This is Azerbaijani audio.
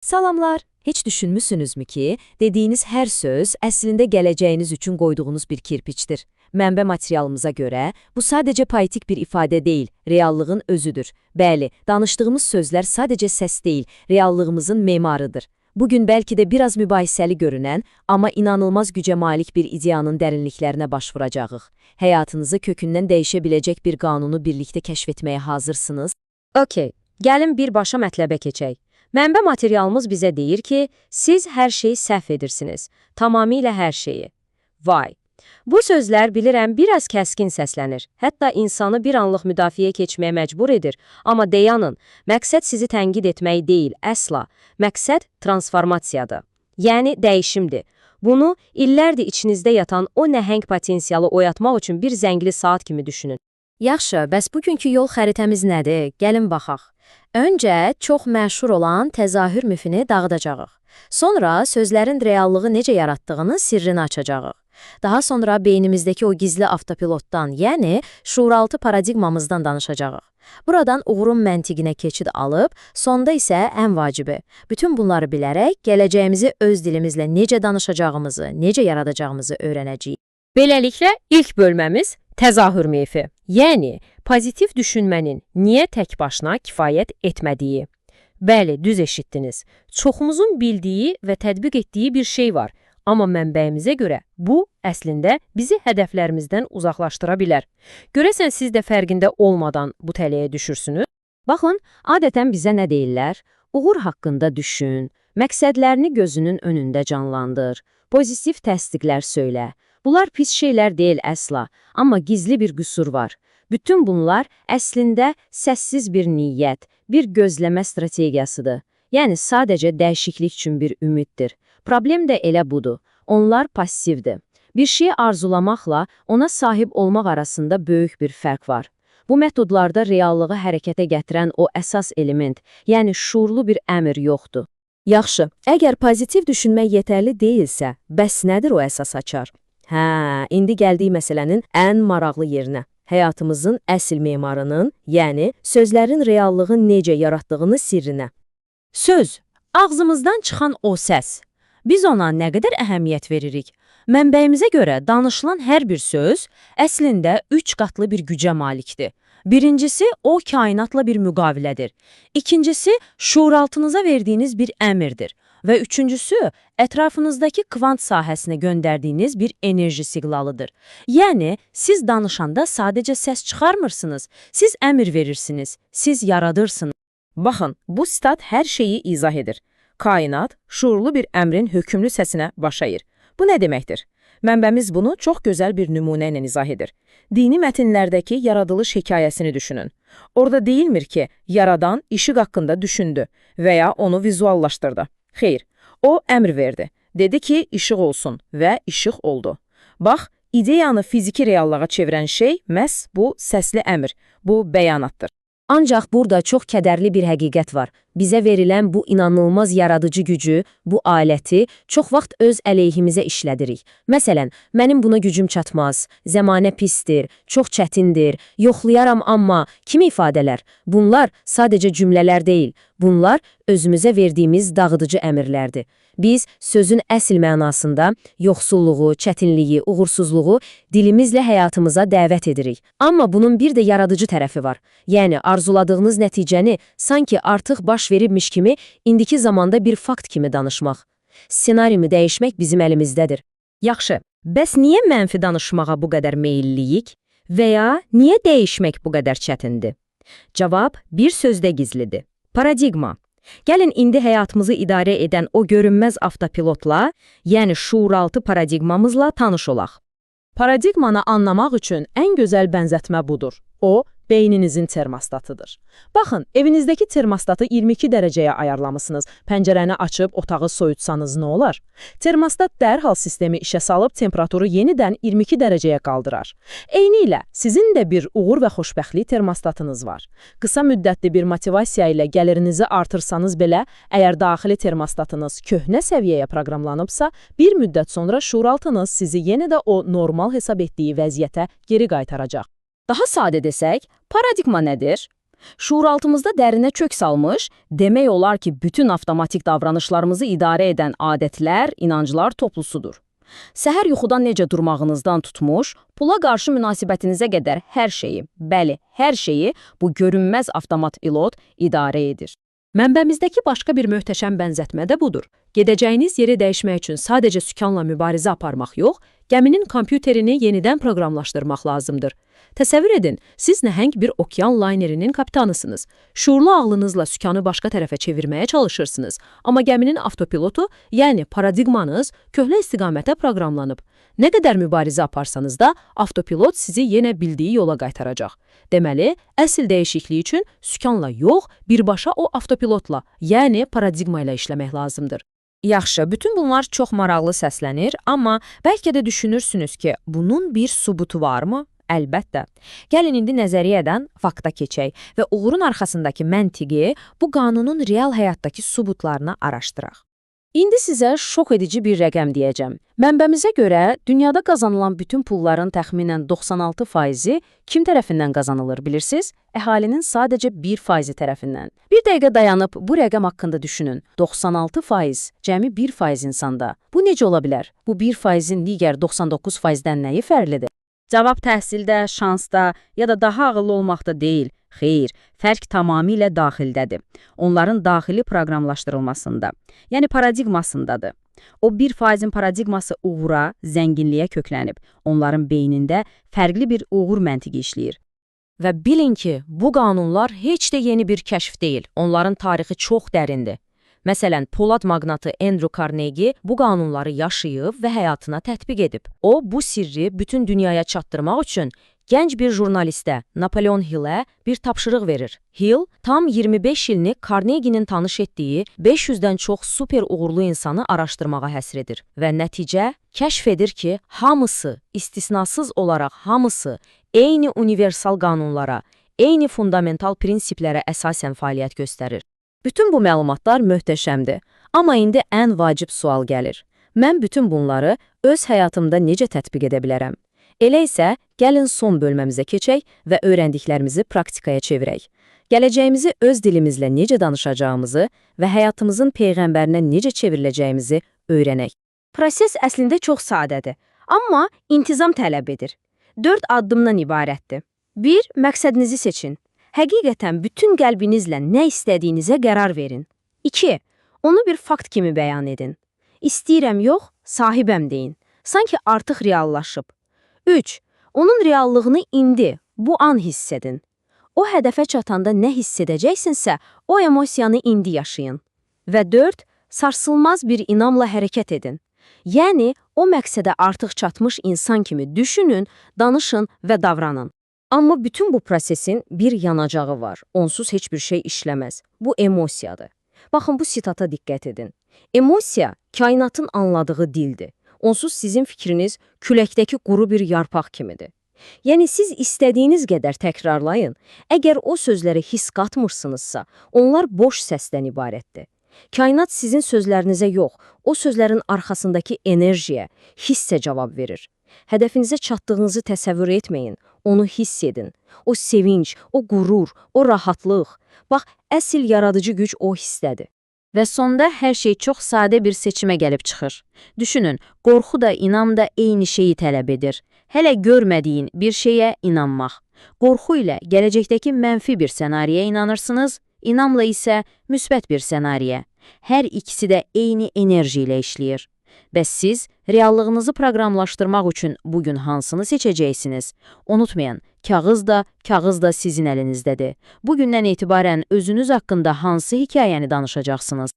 Salamlar. Heç düşünmüsünüzmü ki, dediyiniz hər söz əslində gələcəyiniz üçün qoyduğunuz bir kirpiçdir? Mənbə materialımıza görə bu sadəcə poetik bir ifadə deyil, reallığın özüdür. Bəli, danışdığımız sözlər sadəcə səs deyil, reallığımızın memarıdır. Bugün bəlkə də biraz mübahisəli görünən, amma inanılmaz gücə malik bir ideanın dərinliklərinə başvuracağıq. Həyatınızı kökündən dəyişə biləcək bir qanunu birlikdə kəşf etməyə hazırsınız? Okey, gəlin birbaşa mətləbə keçək. Mənbə materialımız bizə deyir ki, siz hər şeyi səhv edirsiniz. Tamamilə hər şeyi. Vay! Bu sözlər bilirəm biraz kəskin səslənir. Hətta insanı bir anlıq müdafiəyə keçməyə məcbur edir. Amma dayanın, məqsəd sizi tənqid etmək deyil, əsla. Məqsəd transformasiyadır. Yəni dəyişimdir. Bunu illərdir içinizdə yatan o nəhəng potensialı oyatmaq üçün bir zəngli saat kimi düşünün. Yaxşı, bəs bugünkü yol xəritəmiz nədir? Gəlin baxaq. Öncə çox məşhur olan təzahür mifini dağıdacağıq. Sonra sözlərin reallığı necə yaratdığını sirrini açacağıq. Daha sonra beynimizdəki o gizli avtopilotdan, yəni şuuraltı paradigmamızdan danışacağıq. Buradan uğurun məntiqinə keçid alıb, sonda isə ən vacibi, bütün bunları bilərək gələcəyimizi öz dilimizlə necə danışacağımızı, necə yaradacağımızı öyrənəcəyik. Beləliklə, ilk bölməmiz təzahür mifi, yəni pozitiv düşünmənin niyə tək başına kifayət etmədiyi. Bəli, düz eşitdiniz. Çoxumuzun bildiyi və tətbiq etdiyi bir şey var. Amma mənbəyimizə görə bu əslində bizi hədəflərimizdən uzaqlaşdıra bilər. Görəsən siz də fərqində olmadan bu tələyə düşürsünüz? Baxın, adətən bizə nə deyirlər? Uğur haqqında düşün, məqsədlərini gözünün önündə canlandır, pozitiv təsdiqlər söylə. Bunlar pis şeylər deyil əsla, amma gizli bir qüsur var. Bütün bunlar əslində səssiz bir niyyət, bir gözləmə strategiyasıdır. Yəni sadəcə dəyişiklik üçün bir ümiddir. Problem də elə budur. Onlar passivdir. Bir şeyi arzulamaqla ona sahib olmaq arasında böyük bir fərq var. Bu metodlarda reallığı hərəkətə gətirən o əsas element, yəni şuurlu bir əmr yoxdur. Yaxşı, əgər pozitiv düşünmək yetərli deyilsə, bəs nədir o əsas açar? Hə, indi gəldik məsələnin ən maraqlı yerinə. Həyatımızın əsl memarının, yəni sözlərin reallığı necə yaratdığını sirrinə. Söz, ağzımızdan çıxan o səs. Biz ona nə qədər əhəmiyyət veririk? Mənbəyimizə görə danışılan hər bir söz əslində üç qatlı bir gücə malikdir. Birincisi, o kainatla bir müqavilədir. İkincisi, şuuraltınıza verdiyiniz bir əmrdir. Və üçüncüsü, ətrafınızdakı kvant sahəsinə göndərdiyiniz bir enerji siqnalıdır. Yəni, siz danışanda sadəcə səs çıxarmırsınız, siz əmr verirsiniz, siz yaradırsınız. Baxın, bu sitat hər şeyi izah edir. Kainat, şuurlu bir əmrin hökmlü səsinə baş əyir. Bu nə deməkdir? Mənbəmiz bunu çox gözəl bir nümunə ilə izah edir. Dini mətnlərdəki yaradılış hekayəsini düşünün. Orada deyilmir ki, yaradan işıq haqqında düşündü və ya onu vizuallaşdırdı. Xeyr, o əmr verdi. Dedi ki, işıq olsun və işıq oldu. Bax, ideyanı fiziki reallığa çevirən şey məhz bu səsli əmr, bu bəyanatdır. Ancaq burada çox kədərli bir həqiqət var. Bizə verilən bu inanılmaz yaradıcı gücü, bu aləti çox vaxt öz əleyhimizə işlədirik. Məsələn, mənim buna gücüm çatmaz, zəmanə pisdir, çox çətindir, yoxlayaram amma kimi ifadələr? Bunlar sadəcə cümlələr deyil, bunlar özümüzə verdiyimiz dağıdıcı əmrlərdir. Biz sözün əsl mənasında yoxsulluğu, çətinliyi, uğursuzluğu dilimizlə həyatımıza dəvət edirik. Amma bunun bir də yaradıcı tərəfi var. Yəni arzuladığınız nəticəni sanki artıq baş veribmiş kimi indiki zamanda bir fakt kimi danışmaq. Ssenarimi dəyişmək bizim əlimizdədir. Yaxşı, bəs niyə mənfi danışmağa bu qədər meyilliyik və ya niyə dəyişmək bu qədər çətindir? Cavab bir sözdə gizlidir. Paradigma. Gəlin indi həyatımızı idarə edən o görünməz avtopilotla, yəni şuuraltı paradigmamızla tanış olaq. Paradigmanı anlamaq üçün ən gözəl bənzətmə budur. O, beyninizin termostatıdır. Baxın, evinizdəki termostatı 22 dərəcəyə ayarlamısınız. Pəncərəni açıb otağı soyutsanız nə olar? Termostat dərhal sistemi işə salıb temperaturu yenidən 22 dərəcəyə qaldırar. Eyni ilə sizin də bir uğur və xoşbəxtlik termostatınız var. Qısa müddətli bir motivasiya ilə gəlirinizi artırsanız belə, əgər daxili termostatınız köhnə səviyyəyə proqramlanıbsa, bir müddət sonra şuuraltınız sizi yenə də o normal hesab etdiyi vəziyyətə geri qaytaracaq. Daha sadə desək, paradigma nədir? Şuuraltımızda dərinə kök salmış, demək olar ki, bütün avtomatik davranışlarımızı idarə edən adətlər, inanclar toplusudur. Səhər yuxudan necə durmağınızdan tutmuş, pula qarşı münasibətinizə qədər hər şeyi, bəli, hər şeyi bu görünməz avtomat pilot idarə edir. Mənbəmizdəki başqa bir möhtəşəm bənzətmə də budur. Gedəcəyiniz yeri dəyişmək üçün sadəcə sükanla mübarizə aparmaq yox, gəminin kompüterini yenidən proqramlaşdırmaq lazımdır. Təsəvvür edin, siz nəhəng bir okean laynerinin kapitanısınız. Şuurlu ağlınızla sükanı başqa tərəfə çevirməyə çalışırsınız. Amma gəminin avtopilotu, yəni paradigmanız köhnə istiqamətə proqramlanıb. Nə qədər mübarizə aparsanız da, avtopilot sizi yenə bildiyi yola qaytaracaq. Deməli, əsl dəyişiklik üçün sükanla yox, birbaşa o avtopilotla, yəni paradigma ilə işləmək lazımdır. Yaxşı, bütün bunlar çox maraqlı səslənir, amma bəlkə də düşünürsünüz ki, bunun bir sübutu varmı? Əlbəttə. Gəlin indi nəzəriyyədən fakta keçək və uğurun arxasındakı məntiqi bu qanunun real həyatdakı sübutlarını araşdıraq. İndi sizə şok edici bir rəqəm deyəcəm. Mənbəmizə görə dünyada qazanılan bütün pulların təxminən 96%-i kim tərəfindən qazanılır bilirsiniz? Əhalinin sadəcə 1%-i tərəfindən. Bir dəqiqə dayanıb bu rəqəm haqqında düşünün. 96% cəmi 1% insanda. Bu necə ola bilər? Bu 1%-in digər 99%-dən nəyi fərqlidir? Cavab təhsildə, şansda ya da daha ağıllı olmaqda deyil. Xeyr, fərq tamamilə daxildədir. Onların daxili proqramlaşdırılmasında, yəni paradigmasındadır. O 1%-in paradigması uğura, zənginliyə köklənib. Onların beynində fərqli bir uğur məntiqi işləyir. Və bilin ki, bu qanunlar heç də yeni bir kəşf deyil. Onların tarixi çox dərindir. Məsələn, Polad maqnatı Andrew Carnegie bu qanunları yaşayıb və həyatına tətbiq edib. O, bu sirri bütün dünyaya çatdırmaq üçün gənc bir jurnalistə, Napoleon Hill'ə bir tapşırıq verir. Hill, tam 25 ilini Carnegie'nin tanış etdiyi 500-dən çox super uğurlu insanı araşdırmağa həsr edir. Və nəticə, kəşf edir ki, hamısı, istisnasız olaraq hamısı eyni universal qanunlara, eyni fundamental prinsiplərə əsasən fəaliyyət göstərir. Bütün bu məlumatlar möhtəşəmdir. Amma indi ən vacib sual gəlir. Mən bütün bunları öz həyatımda necə tətbiq edə bilərəm? Elə isə gəlin son bölməmizə keçək və öyrəndiklərimizi praktikaya çevirək. Gələcəyimizi öz dilimizlə necə danışacağımızı və həyatımızın peyğəmbərinə necə çevriləcəyimizi öyrənək. Proses əslində çox sadədir, amma intizam tələb edir. 4 addımdan ibarətdir. 1. Məqsədinizi seçin. Həqiqətən bütün qəlbinizlə nə istədiyinizə qərar verin. 2. Onu bir fakt kimi bəyan edin. İstəyirəm yox, sahibəm deyin. Sanki artıq reallaşıb. 3. Onun reallığını indi, bu an hiss edin. O hədəfə çatanda nə hiss edəcəksinsə, o emosiyanı indi yaşayın. Və 4. Sarsılmaz bir inamla hərəkət edin. Yəni, o məqsədə artıq çatmış insan kimi düşünün, danışın və davranın. Amma bütün bu prosesin bir yanacağı var. Onsuz heç bir şey işləməz. Bu emosiyadır. Baxın bu sitata diqqət edin. Emosiya kainatın anladığı dildir. Onsuz sizin fikriniz küləkdəki quru bir yarpaq kimidir. Yəni siz istədiyiniz qədər təkrarlayın. Əgər o sözlərə hiss qatmırsınızsa, onlar boş səsdən ibarətdir. Kainat sizin sözlərinizə yox, o sözlərin arxasındakı enerjiyə, hissə cavab verir. Hədəfinizə çatdığınızı təsəvvür etməyin, onu hiss edin. O sevinç, o qürur, o rahatlıq. Bax, əsl yaradıcı güc o hissdədir. Və sonda hər şey çox sadə bir seçimə gəlib çıxır. Düşünün, qorxu da inam da eyni şeyi tələb edir. Hələ görmədiyin bir şeyə inanmaq. Qorxu ilə gələcəkdəki mənfi bir ssenariyə inanırsınız, inamla isə müsbət bir ssenariyə. Hər ikisi də eyni enerji ilə işləyir. Bəs siz reallığınızı proqramlaşdırmaq üçün bugün hansını seçəcəksiniz? Unutmayın, kağız da, kağız da sizin əlinizdədir. Bugündən etibarən özünüz haqqında hansı hekayəni danışacaqsınız?